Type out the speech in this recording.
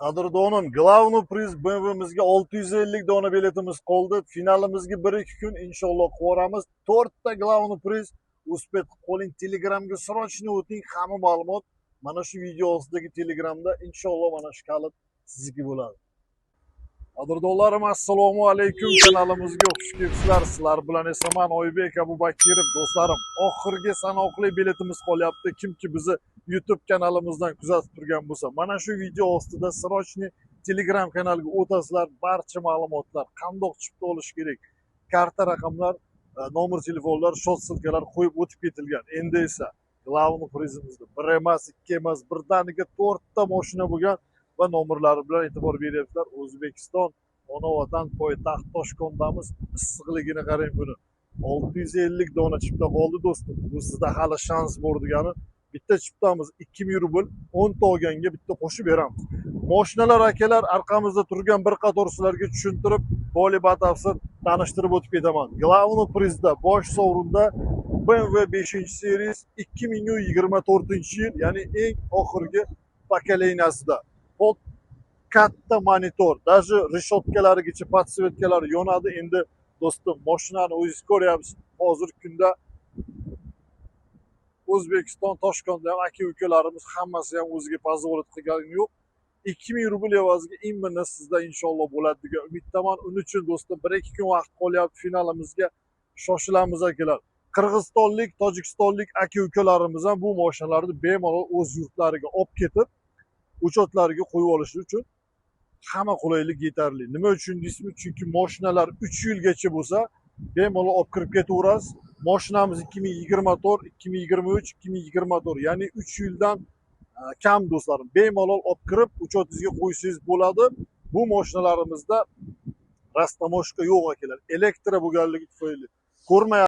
Qadrdonim, главный приз BMWmizga 650 dona biletimiz qoldi. Finalimizga 1-2 kun inshaalloh qilib 4 ta главный приз успеть qilib qoling. Telegramga срочно o'ting, hamma ma'lumot mana shu video ostidagi Telegramda, inshaalloh mana shu kalit sizniki bo'ladi. Qadrdonlarim, assalomu alaykum. Kanalimizga xush kelibsizlar. Sizlar bilan esa man, Oybek Abubakirov. Do'stlarim, oxirgi sanoqli biletimiz qolyapti. Kimki bizni YouTube kanalimizdan kuzatib turgan bo'lsa, mana shu video ostida срочный Telegram kanaliga o'tasizlar. Barcha ma'lumotlar, qandoq chipta olish kerak, karta raqamlar, nomer telefonlar, счёт, ссылка lar qo'yib o'tib ketilgan. Endi esa главный prizimizda bir emas, ikki emas, birdaniga to'rtta mashina bo'lgan va nomerlari bilan e'tibor beryapsizlar. O'zbekiston, ona vatan, poytaxt Toshkentdamiz. Issiqligini qarang buni. 650 dona chipta qoldi, do'stim. Bu sizda hali shans bor degani. Bitta chiptamiz 2000 rubl, 10 ta olganga bitta qo'shib beramiz. Moshinalar, akalar, orqamizda turgan bir qator sizlarga tushuntirib, boli batafsil tanishtirib o'tib ketaman. Главный prizda, bosh sovrinda BMW 5 series 2024 yil, ya'ni eng oxirgi поколения sida. Pod katta monitor, даже решётка larigacha подсветка lari yonadi. Endi, do'stim, mashinani o'zingiz ko'ryapsiz. Hozirgi kunda O'zbekiston, Toshkentda ham aka ukalarimiz hammasi ham o'ziga позволить qilgani yo'q. 2000 rubl evaziga именно sizda inshaalloh bo'ladi degan umiddaman. Uning uchun, do'stim, 1-2 kun vaqt qolyapti finalimizga. Shoshilamiz, akalar. Qirg'izistonlik, tojikistonlik aka ukalarimiz ham bu mashinalarni bemalol o'z yurtlariga olib ketib, учёт lariga qo'yib olishi uchun hamma qulaylik yetarli. Nima uchun deysizmi? Chunki mashinalar 3 yilgacha bo'lsa, bemalol olib kirib ketaverasiz. Mashinamiz 2024, 2023, 2024, ya'ni 3 yildan kam, do'stlarim. Bemalol olib kirib, учёт ingizga qo'ysangiz bo'ladi. Bu mashinalarimizda растаможка yo'q, akalar. Elektro bo'lganligi tufayli ko'rmayapsiz.